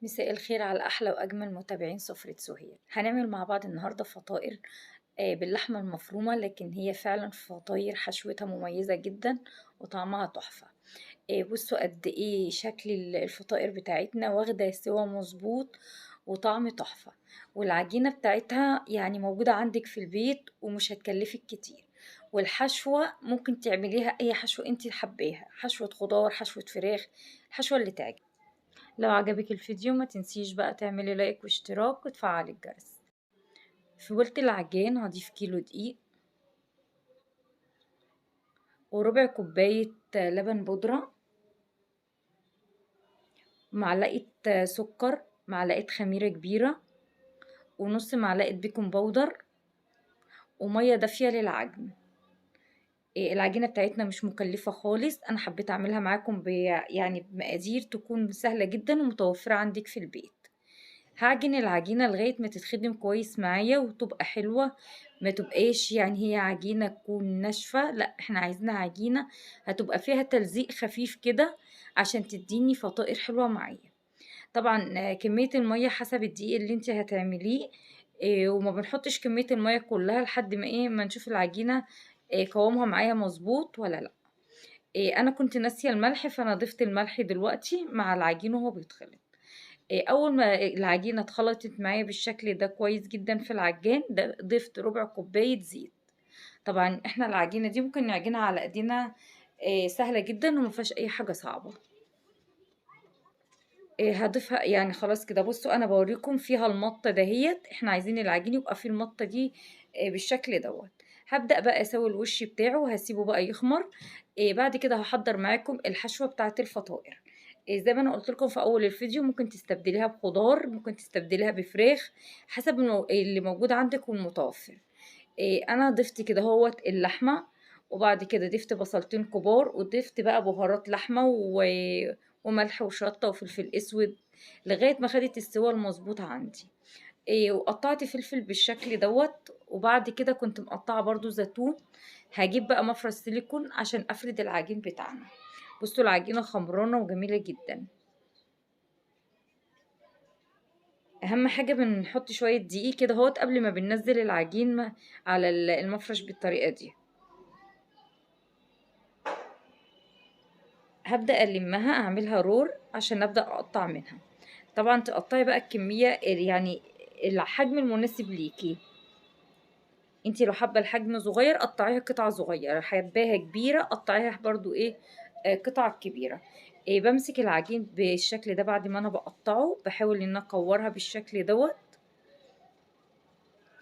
مساء الخير على أحلى وأجمل متابعين سفرة سهير. هنعمل مع بعض النهاردة فطائر باللحمة المفرومة، لكن هي فعلا فطاير حشوتها مميزة جدا وطعمها تحفة. بصوا قد ايه شكل الفطائر بتاعتنا، واخدة سوا مظبوط وطعم تحفة، والعجينة بتاعتها يعني موجودة عندك في البيت ومش هتكلفك كتير. والحشوة ممكن تعمليها اي حشوة انت حباها، حشوة خضار، حشوة فراخ، الحشوة اللي تعجبك. لو عجبك الفيديو ما تنسيش بقى تعملي لايك واشتراك وتفعلي الجرس. في بولة العجين هضيف كيلو دقيق وربع كوباية لبن بودرة، معلقة سكر، معلقة خميرة كبيرة، ونص معلقة بيكنج باودر، ومية دافية للعجن. العجينة بتاعتنا مش مكلفة خالص، أنا حبيت أعملها معاكم بمقادير تكون سهلة جدا ومتوفرة عندك في البيت. هعجن العجينة لغاية ما تتخدم كويس معايا وتبقى حلوة، ما تبقاش هي عجينة تكون ناشفة، لا احنا عايزينها عجينة هتبقى فيها تلزيق خفيف كده عشان تديني فطائر حلوة معايا. طبعا كمية المية حسب الدقيق اللي انت هتعمليه، وما بنحطش كمية المية كلها لحد ما نشوف العجينة، قوامها معايا مظبوط ولا لا. انا كنت ناسية الملح فانا ضفت الملح دلوقتي مع العجين وهو بيتخلط. اول ما العجينة اتخلطت معايا بالشكل ده كويس جدا في العجان ده، ضفت ربع كوباية زيت. طبعا احنا العجينة دي ممكن نعجنها على ايدينا، سهلة جدا وما فيهاش اي حاجة صعبة. هضيفها خلاص كده. بصوا انا بوريكم فيها المطة دهيت، احنا عايزين العجين يبقى فيه المطة دي، بالشكل دوت. هبدأ بقى اسوي الوش بتاعه وهسيبه بقى يخمر. بعد كده هحضر معاكم الحشوة بتاعت الفطائر. زي ما انا قلت لكم في اول الفيديو ممكن تستبدليها بخضار، ممكن تستبدليها بفراخ، حسب اللي موجود عندك والمتوفر. انا ضفت كده اهوت اللحمة، وبعد كده ضفت بصلتين كبار، وضفت بقى بهارات لحمة وملح وشطة وفلفل اسود لغاية ما خدت السوا المظبوطة عندي. وقطعت فلفل بالشكل دوت، وبعد كده كنت مقطعة برضو زيتون. هجيب بقى مفرش سيليكون عشان افرد العجين بتاعنا. بصوا العجينة خمرانة وجميلة جدا. اهم حاجة بنحط شوية دقيق كده اهوت قبل ما بننزل العجين على المفرش بالطريقة دي. هبدأ ألمها، أعملها رول عشان أبدأ أقطع منها. طبعا تقطعي بقى الكمية الحجم المناسب ليكي. انتي لو حابة الحجم صغير قطعيها قطع صغيرة، حباها كبيرة قطعيها برضو قطع كبيرة. بمسك العجين بالشكل ده بعد ما انا بقطعه، بحاول ان انا اكورها بالشكل دوت.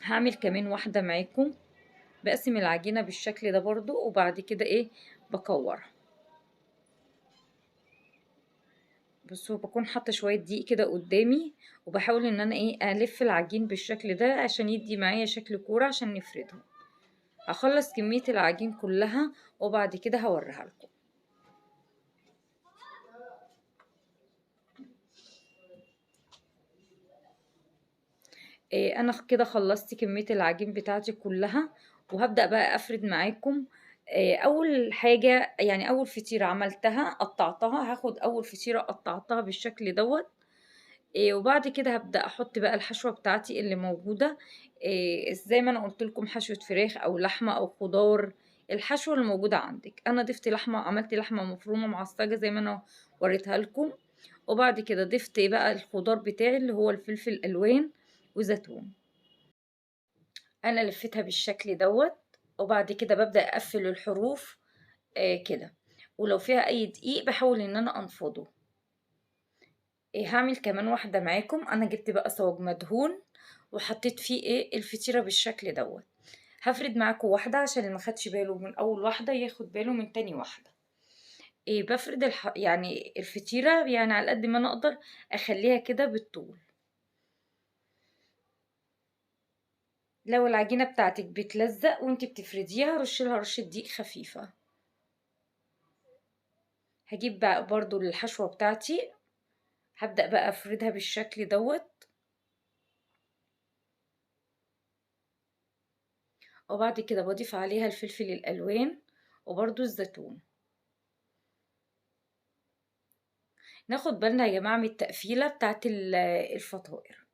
هعمل كمان واحدة معاكم، بقسم العجينة بالشكل ده برضو، وبعد كده بكورها. بصوا بكون حاطه شويه دقيق كده قدامي، وبحاول ان انا الف العجين بالشكل ده عشان يدي معايا شكل كوره عشان نفردها. هخلص كميه العجين كلها وبعد كده هوريها لكم. انا كده خلصت كميه العجين بتاعتي كلها، وهبدا بقى افرد معاكم. اول حاجه اول فطيره عملتها قطعتها، هاخد اول فطيره قطعتها بالشكل دوت. وبعد كده هبدا احط بقى الحشوه بتاعتي اللي موجوده. زي ما انا قلت لكم حشوه فراخ او لحمه او خضار، الحشوه اللي موجوده عندك. انا ضفت لحمه، عملت لحمه مفرومه معصجه زي ما انا وريتها لكم، وبعد كده ضفت بقى الخضار بتاعي اللي هو الفلفل الالوان وزيتون. انا لفيتها بالشكل دوت، وبعد كده ببدأ أقفل الحروف، كده، ولو فيها أي دقيق بحاول إن أنا أنفضه. هعمل كمان واحدة معاكم. أنا جبت بقى صاج مدهون وحطيت فيه الفطيرة بالشكل دوت. هفرد معاكم واحدة عشان اللي ما خدش باله من أول واحدة ياخد باله من تاني واحدة. بفرد الفطيرة على قد ما أنا أقدر أخليها كده بالطول. لو العجينة بتاعتك بتلزق وانت بتفرديها رشي لها رشة دقيق خفيفة. هجيب بقى برضو الحشوة بتاعتي، هبدأ بقى افردها بالشكل دوت، وبعد كده بضيف عليها الفلفل الألوان وبرضو الزيتون. ناخد بالنا يا جماعة من التقفيله بتاعت الفطائر.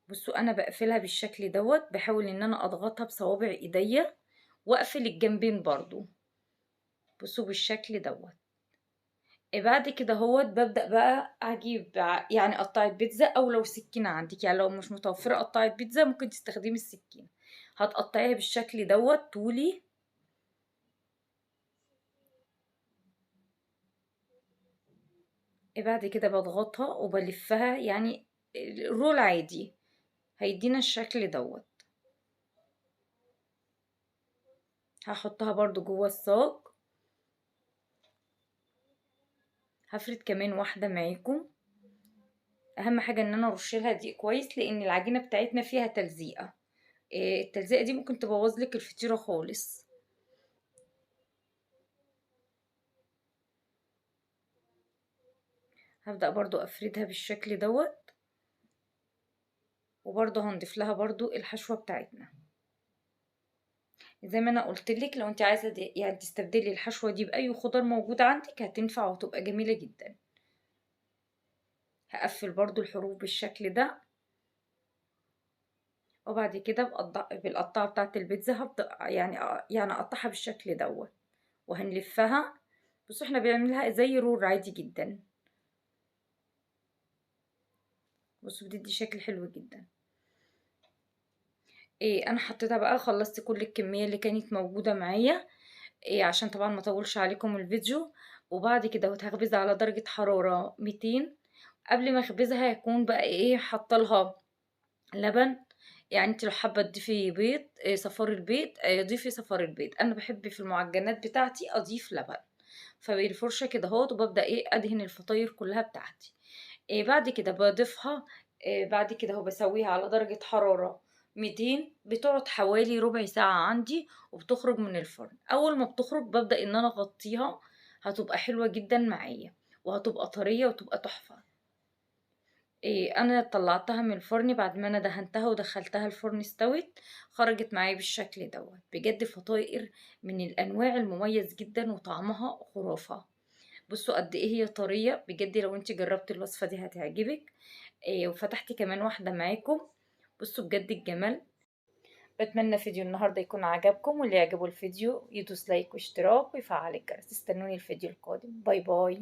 بصوا انا بقفلها بالشكل دوت، بحاول ان انا اضغطها بصوابع ايديا واقفل الجنبين برضو. بصوا بالشكل دوت. بعد كده هوت ببدأ بقى اجيب يعني قطعة بيتزا، او لو سكينة عندك، يعني لو مش متوفرة قطعة بيتزا ممكن تستخدمي السكينة. هتقطعيها بالشكل دوت طولي. بعد كده بضغطها وبلفها يعني roll عادي، هيدينا الشكل دوت. هحطها برضو جوه الصاج. هفرد كمان واحدة معاكم. اهم حاجة ان انا ارش لها دقيق كويس، لان العجينة بتاعتنا فيها تلزيقة. التلزيقة دي ممكن تبوظ لك الفطيرة خالص. هبدأ برضو افردها بالشكل دوت، وبرضو هنضيف لها برضو الحشوة بتاعتنا. زي ما انا قلت لك لو انت عايزة يعني تستبدلي الحشوة دي بأي خضار موجود عندك هتنفع وتبقى جميلة جدا. هقفل برضو الحروف بالشكل ده، وبعد كده بالقطعة بتاعت البيتزا هبدأ يعني اقطعها بالشكل دوت وهنلفها. بصوا احنا بنعملها زي رول عادي جدا. بصوا بتدي شكل حلو جدا. انا حطيتها بقى، خلصت كل الكمية اللي كانت موجودة معايا، عشان طبعا ما اطولش عليكم الفيديو. وبعد كده هخبزها على درجة حرارة 200. قبل ما اخبزها هكون بقى حاطه لها لبن، يعني انت لو حابة تضيفي بيض، صفار البيض، ضيفي صفار البيض. انا بحب في المعجنات بتاعتي اضيف لبن. فبالفرشه كده اهوت، وببدا ادهن الفطاير كلها بتاعتي. بعد كده بضيفها، بعد كده اهو بسويها على درجه حرارة 200، بتقعد حوالي ربع ساعة عندي وبتخرج من الفرن. اول ما بتخرج ببدا ان انا اغطيها، هتبقى حلوة جدا معايا وهتبقى طرية وتبقى تحفة. انا طلعتها من الفرن بعد ما انا دهنتها ودخلتها الفرن، استوت، خرجت معايا بالشكل دوت. بجد فطاير من الانواع المميز جدا وطعمها خرافه. بصوا قد ايه هي طرية بجد، لو انت جربتي الوصفة دي هتعجبك. وفتحت كمان واحدة معاكم. بصوا بجد الجمال. بتمنى فيديو النهارده يكون عجبكم، واللي يعجبه الفيديو يدوس like واشتراك ويفعل الجرس. استنوني الفيديو القادم. bye bye.